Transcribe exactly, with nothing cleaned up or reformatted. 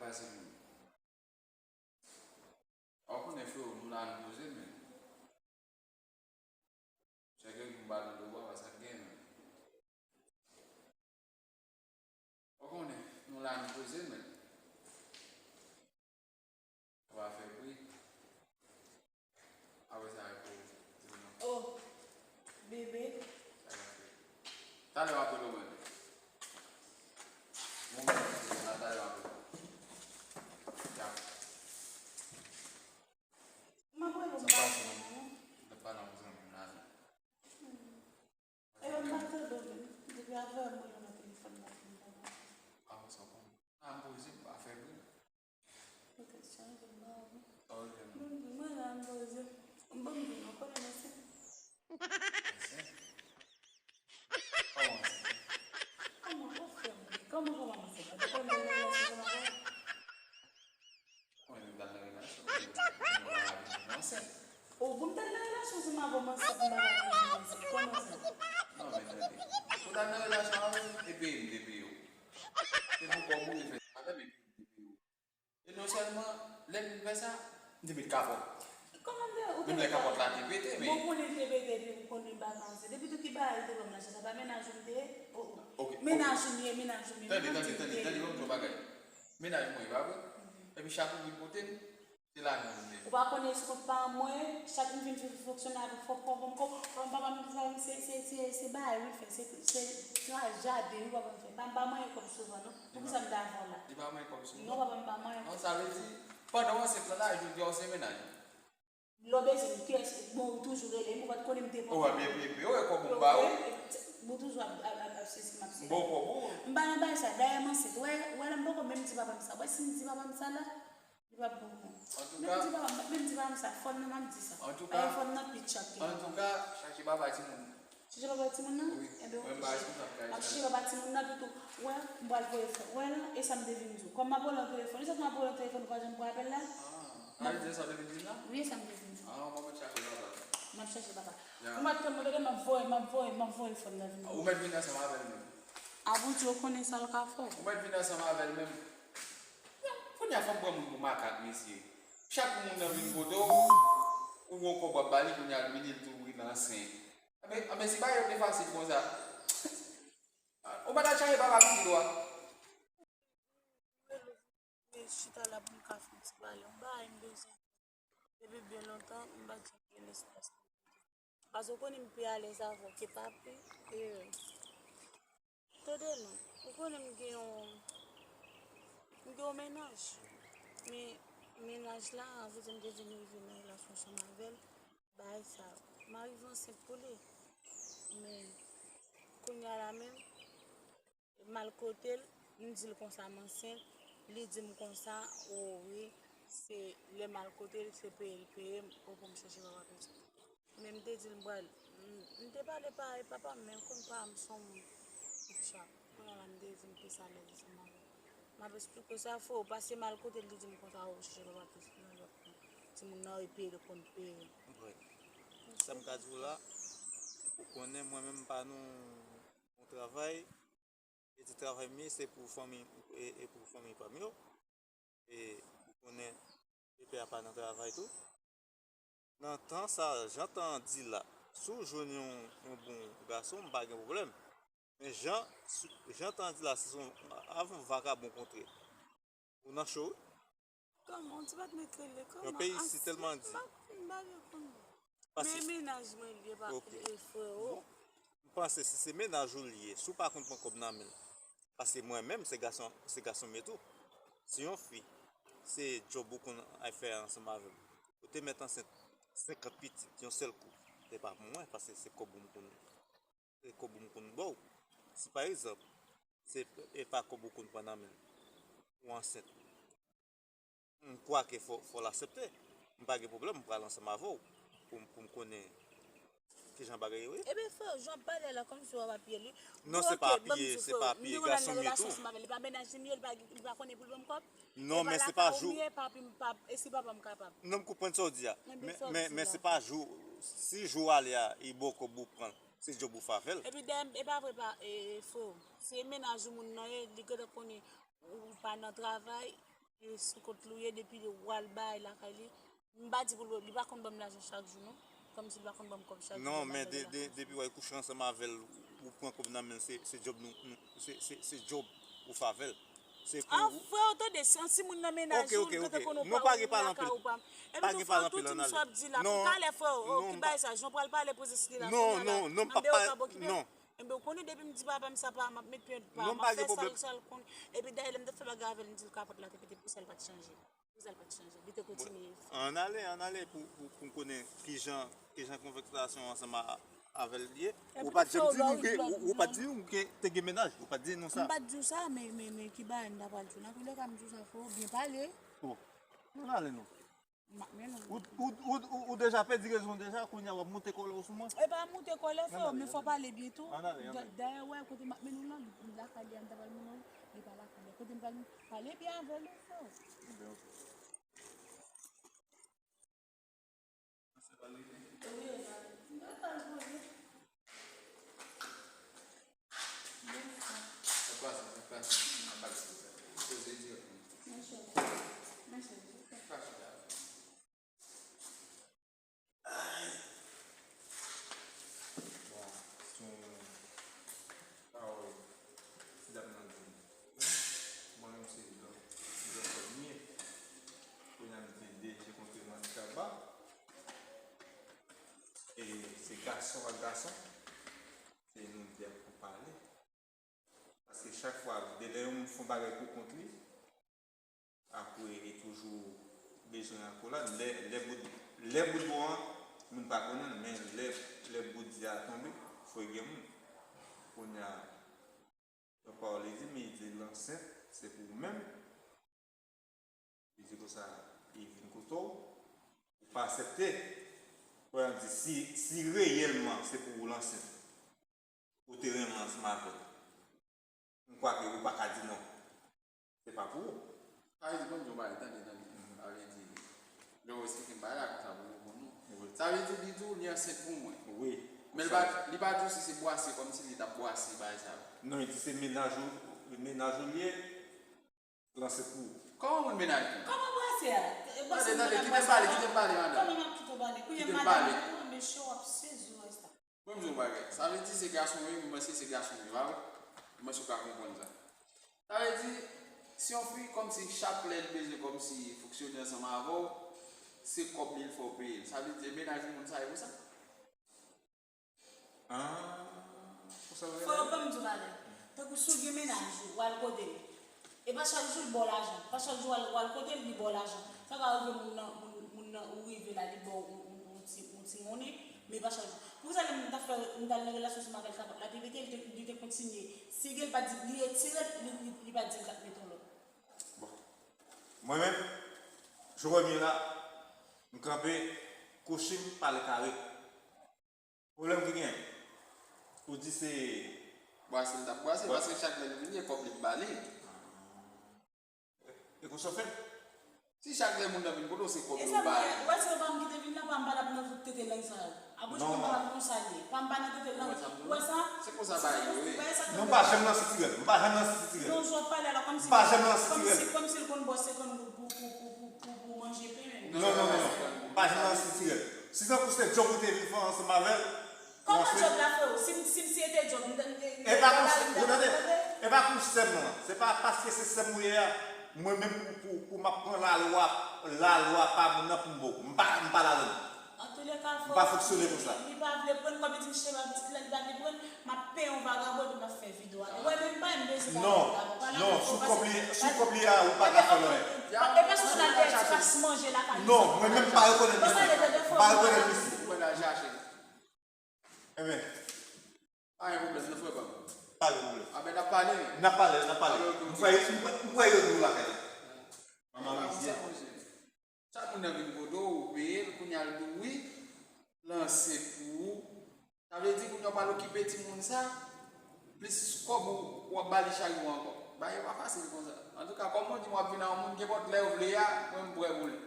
Pase pou nou. Ou konnen, freo, nou la, nou poze, men. Chak jou m pa nan do bwa, pa sa k gen, men. Ou konnen, nou la, nou poze, men. Sa va fè bri. Apre sa, e pou di m non. Oh, bebe. Sa va fè. Talè w ap rele w, men. Bon, men, talè w ap rele w. Ya. M ap rele w, m pa rele w, non. N ap pale yon zanmi m la. Hmm. E yo m pa tande w menm. Depi avè m rele w nan telefòn nan, m pa tande w. Ah, sa w konn. Ah, m poze, m pa fè bri. Poutèt chanje m nan, wi. Sa w di m? Mwen, mwen la, m poze. M bon, m di, mwen konnen mwen se. Kòman se? Kòman, kòman, kòman se? Kòman, kòman se? Ou konnen mwen la, se kòman, kòman? Mwen menm, m t al nan relasyon, mwen, mwen, mwen ansent. O, bon, m t al nan relasyon, se m avè w m ansent, m pa t al nan relasyon, kòman sa? Non, men tande. Ou t al nan relasyon avè m, epi m te peye w. Se pou kòb ou te fè sa, epi m te peye w. E non sèlman, lè m vin fè sa, m te met kapòt. Kòman m te, ou te... Menm lè kapòt la te pete, men. Bon, konnen l te pete, epi ou konnen bagay sa. Depi tou ki bagay ou te ban m la, se sa pa mennaj ou m te ye? O, o. Ok, ok. Mennaj ou m ye, mennaj ou m ye. Tande, tande, tande, tande, ban m di w yon bagay. Mennaj mwen, e pa vre? Mhm. Epi chak ou vin kote m, se lajan ou vle. Ou pa konnen sou kont pa mwen, chak m vin fè fonksyone avèk fòk fòk fòk fòk, papa m di sa, se, se, se, se bagay wi l fè, se, se, se jaden wi papa m fè. Pa, m pa manyen kòb souvan non. Poukisa m ta avè w la? Li pa manyen kòb souvan? Non, papa m pa manyen. Non, sa vle di, pandan w ansent lan la, jodi a w se mennaj. Lè w bezwen m, kiyès, bon, ou toujou rele m, ou pa t konnen m te pran kòb ou. Ou wè, men, men, men, ou wè kòb ou m ba ou. Ou toujou ap, ap, ap, ap sezi m, ap sezi. M ba w kòb ou. M pa nan bagay sa, dayè m ansent. Wè, wè, lè m poko menm di papa m sa. Wè, si m di papa m sa la, li p ap bon pou mwen. Antouka, menm di papa m, menm di papa m sa, fòn nan m ap di sa. Antouka, fòn nan pi tchak ke antouka, chache papa timoun. Chache papa timoun nan? Wi. Enben, oke, cheri. M ap chache papa timoun nan, pitou. Wè, m pral voye fò. Wè la, e sa m te vin di w. Kòm m ap rele w nan telefòn, e sa m ap rele w nan telefòn, ou pa janm pran apèl la? Ah, sa vle di sa w te vin di m la? Wi, e sa m te vin di w. Ah, m ap chache papa. M ap chache papa. Ya. Ou mèt tann mwen, tande, m ap voye, m ap voye, m ap voye fòn nan vin. Ou mèt vin ansanm avè l menm. A, Bondye, ou konnen sa l ka fè w. Ou mèt vin ansanm avè l menm. Kounye a, fò m pran moun pou makak, mesye. Chak moun nan vin kote w, ou gon kòb w ap ba li, kounye a l vini, l tou vin ansent. Anben, anben, si bagay yo te fasil konsa, ou pa t al chache papa pitit ou a? Mwen chita la pou m ka fè yon ti pale. Yon bagay m bezwen. Depi byen lontan, m pa t janm gen lespas. Paske ou konnen m pi alèz avè w ke papi. E, tande non, ou konnen m gen yon, m gen yon mennaj. Men mennaj la, anvan m te vin rive nan relasyon ansanm avè l, bagay sa, m arive ansent pou li. Men kounye a la menm, m al kote l, m di l konsa m ansent, li di m konsa, o wi, se lè m al kote l, se peye l peye m, o pou m chache papa pitit. Men m te di l m pral, m, m te pale pa e papa m, men konn pa m son moun ki tchak. Kounye a la m te di m plis alèz ansanm avè l. M ap esplike w sa, fò, pase m al kote l, li di m konsa, o chache papa pitit nan lòt moun. Timoun nan, e peye l konn peye. Konprann. Sa m ka di w la, ou konnen mwen menm m pa nan yon travay, e ti travay m ye, se pou fanmi, e, e pou fanmi pa m yo. E ou konnen, pèpè a pa nan travay tou. Nan tan sa, jan tan an di la, si w jwenn yon, yon bon gason, m pa gen pwoblèm. Men jan, jan tan an di la, si se yon, avè yon vakabon kontre, ou nan cho, wi. Kòman, on ti pa t met rele, kòman? Yon peyi si tèlman di. M pa, m pa vle konn. Pase. Men mennaj mwen li ye, pa, ok, li ye, freo. Bon, m panse si se mennaj ou li ye, si w pa konn pran kòb nan men l. Pase mwen menm, se gason, se gason m ye tou. Si yon fi, se djòb ou konn al fè ansanm avè m. Ou te mèt ansent senkant pitit, yon sèl kou. Se pa pou mwen, pase se kòb ou m konn, se kòb ou m konn ba w. Si pa egzanp, se, e pa kòb ou konn pran nan men l, ou ansent. M kwè ke fò, fò l aksepte. M pa gen pwoblèm, m pral ansanm avè w pou, pou m konnen kijan bagay yo ye. Ebyen, frè, jan w ap pale la, kòmsi w ap apiye li. Non, se pa apiye, se pa apiye, gason m ye tou. Li pa mennaj li m ye, li pa, li pa konnen pou l ban m kòb. Non, men se pa jou. E pa lakay ou m ye, papi m pa, e si papa m kapab. Non, m konprann sa w di a. Men, men, men se pa jou, si jou ale a, e ba w kòb ou pran l, se djòb ou fè avè l. Epi dayè, e pa vre pa, e, frè, se mennaj ou moun nan ye, li gentan konnen ou pa nan travay, E sou kont li w ye, depi li w al bay lakay li. M pa di pou l, li pa konn ban m lajan chak jou, non. Kòmsi li pa konn ban m kòb chak jou, Non, men de, de, depi w al kouche ansanm avè l, ou pran kòb nan men l, se, se djòb nou, nou se, se, se djòb ou fè avè l. Se pou Ah, frè, w tande, se yon timoun nan mennaj ou, li tande konnen ou pa ou lakay ou pa. Epi tou, frè, tout moun sa w ap di la, pou talè, frè, oh, ki bagay sa, jan w pral pale, poze sou li la, kounye a la, anben ou ka pokipè. Enben, ou konnen depi m di papa m sa pa, m ap met pye pa, m ap fè sa l, sa l konn. Epi dayè, lè m t ap fè bagay avè l, m di l kapòt la te pete, pou sa l pa t chanje. Pou sa l pa t chanje. Li te kontinye. Ann ale, ann ale pou, pou, pou m konnen kijan, kijan konvèsasyon ansanm a, avè l ye. Ou pa t janm di nou ke, ou, ou pa t di nou ke te gen mennaj. Ou pa t di nou sa. M pa t di w sa, men, men, men ki bagay m ta pral di w. Nan toulèka, m di w sa, fò w byen pale. Bon, ann ale non. Ou, ou, ou, ou, ou deja pèdi rezon deja, kounye a w ap moute kòlè w sou mwen. E pa moute kòlè, frè, men fò pale byen tou. Dayè, wè, kote m ap mennen w lan, li lakay li a, m ta pral mennen w, li pa lakay li a. Kote m pral mennen w, pale byen avè l, frè. Ebyen, oke. Bon, se yon pawòl ti dam nan di m. Mwen menm se Jean, Jean Claude m ye. Kounye a m te deje kontre nan Kaba. E se gason ak gason, se nou de ap pale. Paske chak fwa, de lè yon moun fè yon bagay pou kont li, apre e toujou bezwen akolad. Lè, lè bout, lè bout bò an, moun pa konnen l, men lè, lè bout di a tonbe, fò gen moun. Kounye a, yon pawòl li di, men li di l ansent, se pou ou menm. Li di konsa, li vin kote w, ou pa aksepte. Premyè m di, si, si reyèlman se pou ou l ansent, ou te renmen ansanm avè l, m kwè ke ou pa ka di non. Se pa pou ou. Sa vle di, ban m di w yon bagay, tande, tande. Sa vle di, lè w esplike m bagay la konsa pou nou konn nou. Sa vle di, li di w li ansent pou mwen. Wi. Men li pa, li pa di w si se bwase, kòmsi li t ap bwase bagay sa yo. Non, li di se mennaj ou, mennaj ou li ye. Lanse pou ou. Kòman moun mennaj ou? Kòman bwase a? Tande, tande, kite m pale, kite m pale, madanm. Kòman m ap kite w pale? Kounye a madanm ou an, mesye w ap sezi w wè sa. Ban m di w yon bagay. Sa vle di se gason w ye, m panse se gason w ye, pa vre? M panse w ka konprann sa. Sa vle di, si yon fi kòmsi chak lè l bezwen kòmsi fonksyone ansanm avè w, se kòb li l fè w peye l. Sa vle di, e mennaj yon moun sa ye konsa? Fò yo ban m di w bagay. Tankou si w gen mennaj ou, w al kote l. E pa chak jou l ba w lajan. Pa chak jou w al, w al kote l, li ba w lajan. Sa ka rive moun nan, moun, moun nan, ou rive la, li ba w yon, yon, yon ti, yon ti monnen, men e pa chak jou. Poukisa lè m t ap fè, m t al nan relasyon ansanm avè l, kapòt la te pete, li te, li te kontinye sige l, pa t di, li retire l, li, li, li pa t di l t ap mete yon lòt. Bon. Mwen menm, jan w wè m ye la, m kanpe, kouchi m, pale kare. Pwoblèm ki genyen? Ou di se. Bwase l t ap bwase, paske chak lè l vini, e kòb li m ba li. E konsa w fè? Si chak lè moun nan vin kote w, se kòb li w ba li. Ou wè si yo pa m kite vin la, pa m pa t ap nan tout tete lang sa yo. Abouch mwen pa konsa l ye. Pa m pa nan tete lang. Ou wè sa? Se konsa bagay yo ye. Non, m pa janm lanse ti rèl. M pa janm lanse ti rèl. Non, jan w ap pale a la, kòmsi, kòmsi, kòmsi l konn ba w senkant goud pou, pou, pou, pou, pou, pou manje pen menm. Non, non, non, non. M pa janm lanse ti rèl. Si tankou se djòb ou te vin fè ansanm avè l, kòman djòb la, freo? Si m, si m, si se te djòb, m, m, e pa pou, ou tande? E pa pou sè m nan. Se pa paske se sè m ou ye a, mwen menm pou, pou, pou m ap pran lalwa, lalwa pa moun nan pou m ba w. M pa, m pa ladan l. Antouleka, freo, m pa fonksyone konsa. Li pa vle pran kòb, li di m chema pitit la, li pa vle pran, m ap peye yon vagabon epi m ap fè videyo a. Ou wè, menm pa m bezwen vagabon. Non, non, sou kòb li, sou kòb li a, ou pa ka fè l anyen. E pa sou sa l te di, pa manje lakay li. Non, mwen menm m pa rekonèt misye. M pa rekonèt misye. Ou wè l al chache. Enben. Pa gen pwoblèm, non, frè pa m. Pa gen pwoblèm. Anben, n ap pale. N ap pale, n ap pale. M kwè, m kwè, m kwè yo di w lakay la. Manman Rizyè. Chak moun nan vin kote w, ou peye l, kounye a l di w wi, lanse pou ou. Sa vle di kounye a w pral okipe timoun sa, plis kòb ou, w ap ba li chak jou ankò. Bagay yo pa fasil konsa. Antouka, kòm ou di m w ap vin a yon moun, kenpòt lè w vle a, mwen m prè pou li.